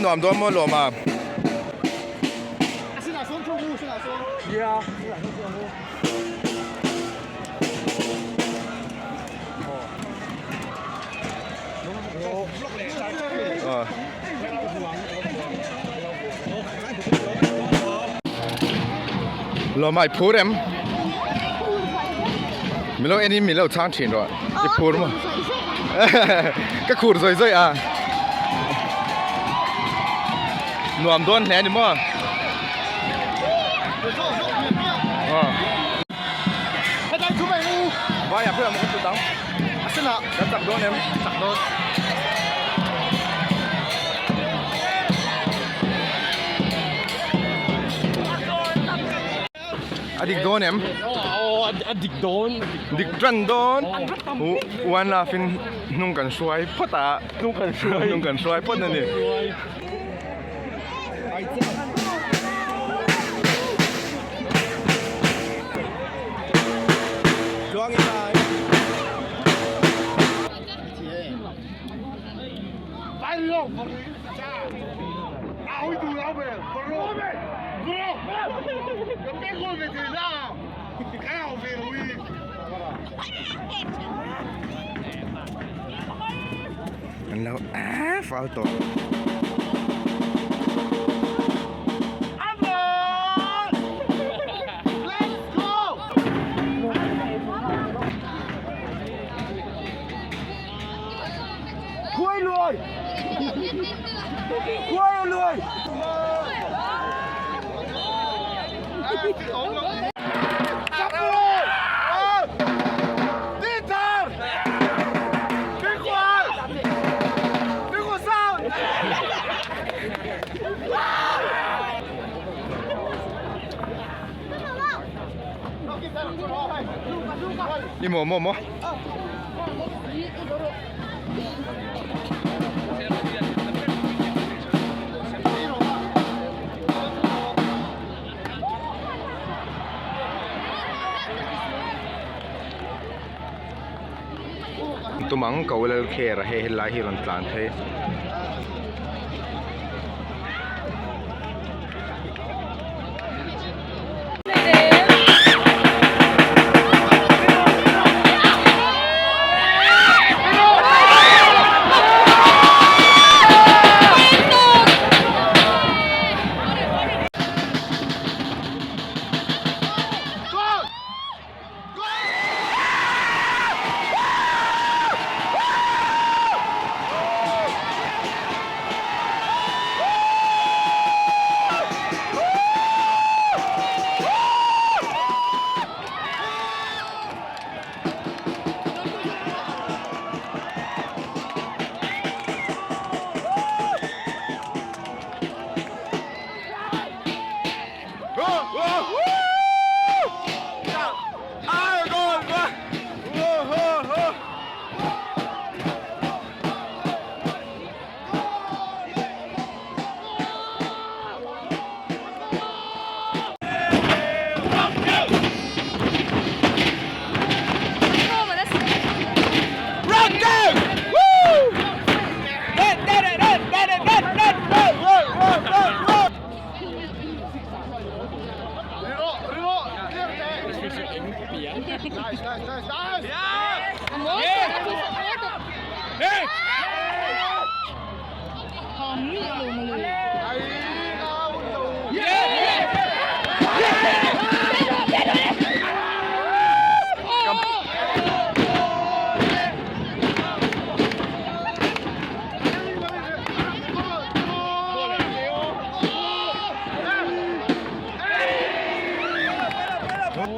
nuam dawn maw lawm a. Lawm a i phur em? Min lo en in min lo chhang thin rawh. I phur maw? Ka khur zawi zawi a. Nuam dawn hle a ni maw? Vai ah pawh kan tut ang. Kan chak dawn em? Chak dawn. A dik dawn em? A dik dawn. Dik tan dawn. One love in hnung kan hruai phawt a. Hnung kan hruai. Hnung kan hruai phawt a ni. An lo ah fal tawh. Ni maw maw maw. Tumang ko lal kher a hei helai hi rawn tlan phei.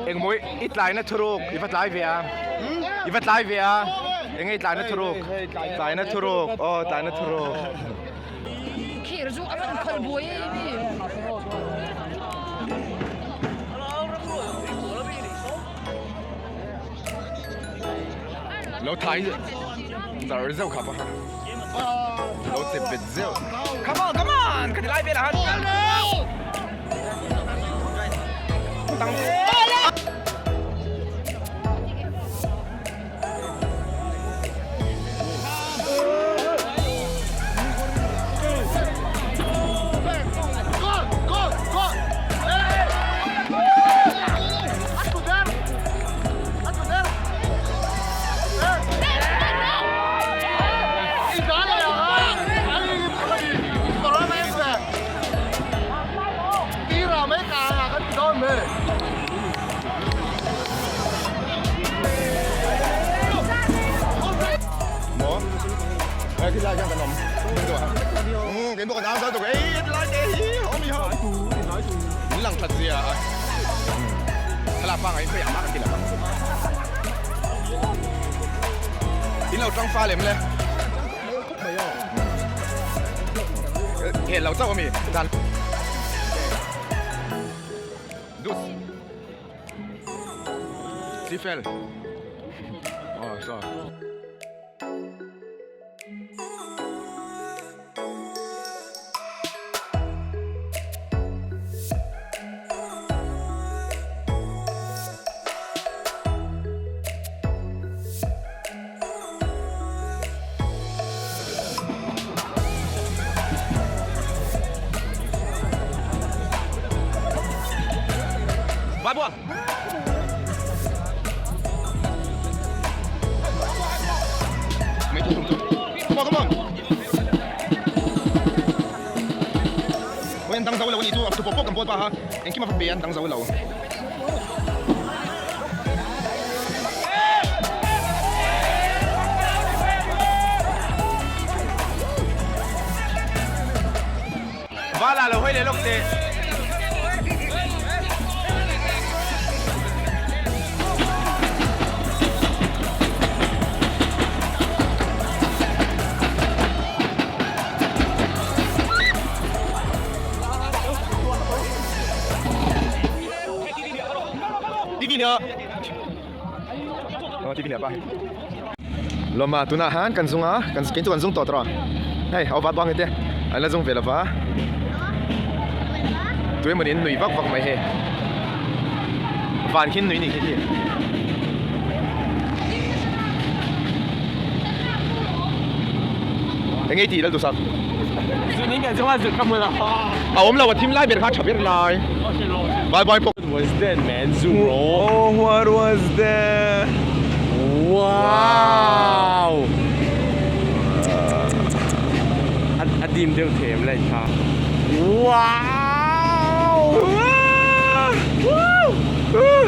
Engmawi i tlaina thuruk i va tlai ve a i va tlai ve a enge i tlaina thuruk tlaina thuruk aw tlaina thuruk. Khir chu a van khalh buai em mi. Lo thai dar zeuh kha pa lo chep bet zeuh. Come on come on ka ti lai vel ah han. tuk an au zo tuk ei lai te hi awm hi ho in lang that zia a thlalak pangai in khawiah mah kan ti lo ang in lo tang fa lem le hel lo chauh ami dan dus sifel oh so Vai buông. Come on, come on. Oi an dang zo lo ani chu a pawp pawp kan bawl pa ha engkim a va pe an dang zo lo. Vala lo hawi leh lawk teh. TV nia. Oh, TV nia pa. Lawma tunah han kan zung a, kan kei chu kan zung tawh tawh a. Hei, a va bang ete an la zung ve lova. Tu emawni an nui vak vak mai hei. Van khi an nui ni khi khi. Eng ei tih lal duhsak. A awm lo a thim lai ber kha a tha ber lai. Bye bye pawk. What was that man zoom bro? Oh what was that? Wow! A dim deuh them lai kha. Wow! Woo!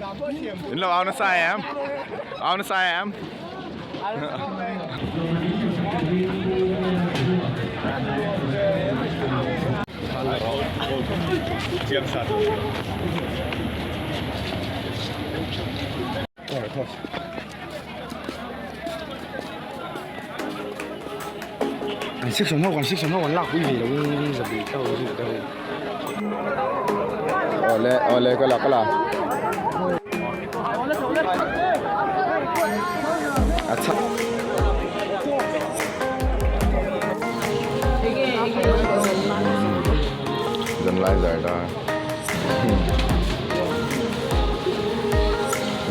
In lo au nasa em? Au nasa em? An section ho kan section ho an lak pui ve lo in zabi tho zui te ho. Awle awle ka la ka la. A chhak. Zanlai zar ta.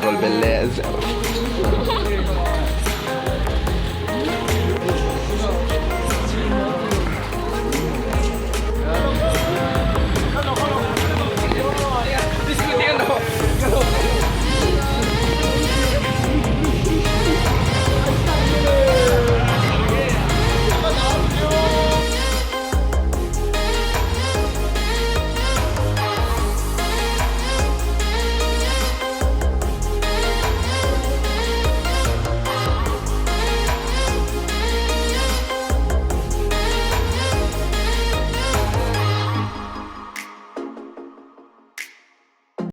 Goal bel leh zeuh.